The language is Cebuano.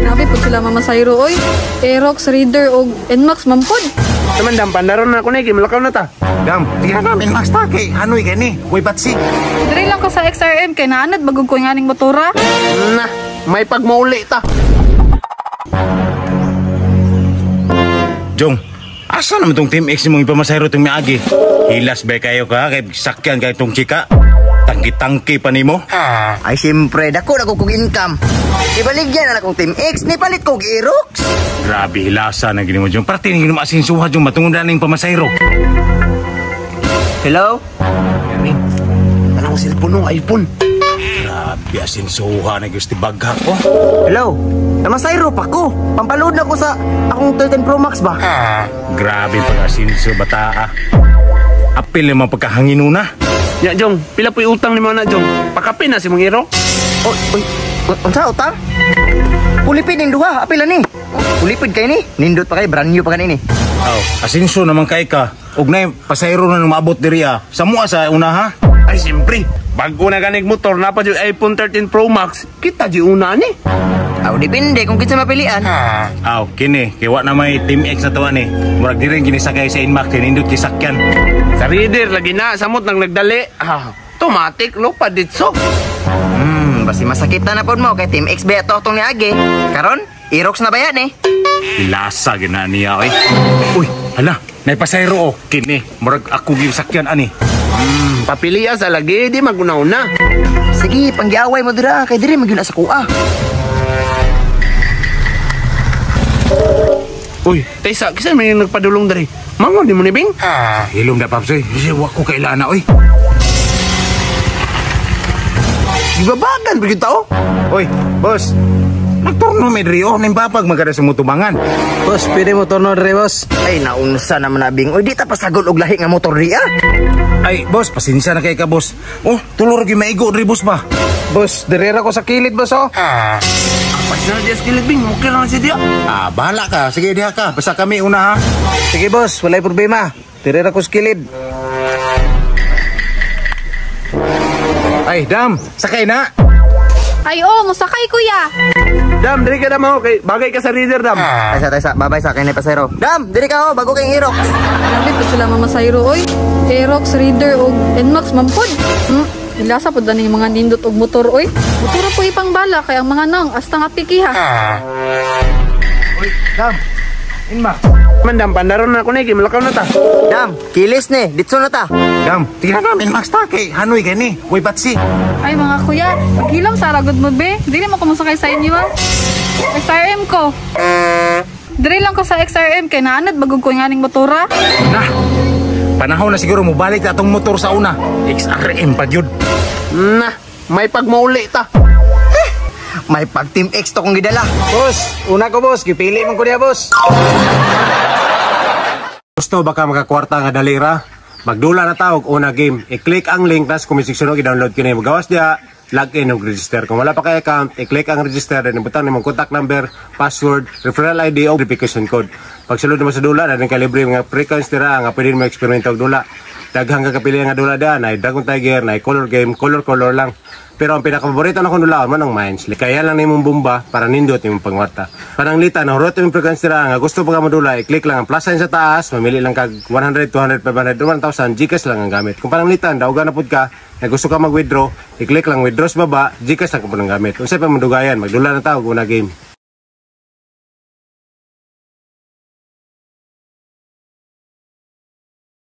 Grabe pud sila mamasayro oy. Aerox, Reader og Nmax man pod. Naman dam, pandaron na ako na, kay malakaw na ta. Dam, tingnan namin Max ta kay hanoy kay ni, way batsi. Diri lang ko sa XRM kay naanad bagong ko nganing motora. Na, may pagmauli ta. Jong, asa naman tong Team X nimong ipamasayro tong miagi? Hilas ba kayo ka kay sakyan kay tong chika? Tangki-tangki pa nimo? Ay siyempre, dako na ko kog income. Ibaligyan na akong Team X, nipalit ko og Aerox. Grabe hilasa na gini mo, Jong. Parte ni mo asinsuha, Jong, matungod na ning pamasayro. Hello? Tanang cellphone nung iPhone. Grabe asinsuha na gusti baghak ko. Hello? Namasayro pa ko. Pampaload na ko sa akong 13 Pro Max ba? Grabe pag asinso bata ah. Apil naman pagkahanginuna. Ya, Jong, pila po'y utang ni mga na, Jong. Pakape na si Mang Iro. Oy, oy, unsa utang? Pulipid ning duha, apil ni. Pulipid kay ni. Nindot pa kay brand new pa kanini. Aw, asinso naman kay ka. Ug nay pasayro na nang maabot diri ah. Sa mua sa una ha. Ay, siyempre, bago na ganig motor, napa yung iPhone 13 Pro Max, kita di una ni. Aw, depende kung kinsa mapilian. Aw, kini kay wa na may Team X na tuwa ni. Murag diri ginisakay sa Inmax nindot kisakyan. Sa reader, lagi na, samot nang nagdali. Ah, automatic, lupa ditso. Basi masakit na pod mo kay Team X ba to tong niagi. Karon, Aerox na ba yan eh? Lasa gina niya oy. Uy, hala, nay pasayro oh kini. Murag ako gisakyan ani. Papilia sa lagi, di maguna-una. Sige, panggiaway mo dira kay diri magyud na sa kuha. Uy, taysa, kisa may nagpadulong dari. Mangon di mo ni Bing? Hilom na papsoy. Wa ko kailana oy. Gibabagan ba tao? Oy, boss. Nagturno mi diri oh, ning babag magada sa mutubangan. Boss, pwede mo turno diri, boss. Ay, naunsa naman na Bing. Uy, di ta pasagol og lahi nga motor di ah. Ay, boss, pasensya na kay ka, boss. Oh, tulo ra gyud maigo diri, boss ba? Boss, diri ra ko sa kilid, boss, oh. Pasal dia sekali Bing, mukha lang si dia. Ah, bahala ka. Sige, diha ka. Basta kami una ha. Sige, boss, walay problema. Diri ra ko sa kilid. Ay, dam, sakay na. Ay oh, mosakay kuya. Dam, diri ka dam ako, kay bagay ka sa reader dam. Taysa, taysa, babay sa akin ni pasayro. Dam, diri ka oh, bago kay Aerox. Grabe pud sila mamasayro oy. Aerox, Reader og Nmax man pod. Hilasa pud ani mga nindot og motor oy. Motor po ipang bala kay ang mga nang asta nga piki ha. Uy, dam. Inmax. Man dam, pandaron na ako na, kay malakaw na ta. Dam, kilis ni, ditso na ta. Dam, tingnan namin Max ta kay hanoy kay ni. Way batsi. Ay mga kuya, paghilom sa ragod mo be. Dili mo ko mosakay sa inyo ah. XRM ko. Diri lang ko sa XRM kay naanad bagong ko nganing motora. Na. Panahon na siguro mo balik na atong motor sa una. XRM pa gyud. Na, may pagmauli ta. May pag Team X to kong gidala. Boss, una ko, boss. Gipili man ko niya, boss. Gusto baka makakwarta nga dalira? Magdula na tawag una game. I-click ang link tas comment section og i-download kini. Magawas diha, login og register. Kung wala pa kay account, i-click ang register then ibutang nimong contact number, password, referral ID o verification code. Pagsulod mo sa dula, na kay libre mga free coins dira nga pwede mo eksperimento og dula. Daghang kakapili nga dula diha, na Dragon Tiger, na color game, color color lang. Pero ang pinakapaborito na kong dula man ang Mines. Kaya lang nimong bomba para nindot nimong pangwarta. Pananglita na hurot imong frequency dira nga gusto pa ka modula, i-click lang ang plus sign sa taas, mamili lang kag 100, 200, 500, 1,000, GCash lang ang gamit. Kung pananglitan daugan na pud ka nga gusto ka mag-withdraw, i-click lang withdraw sa baba, GCash lang pud ang gamit. Unsay pa madugayan, magdula na ta og una game.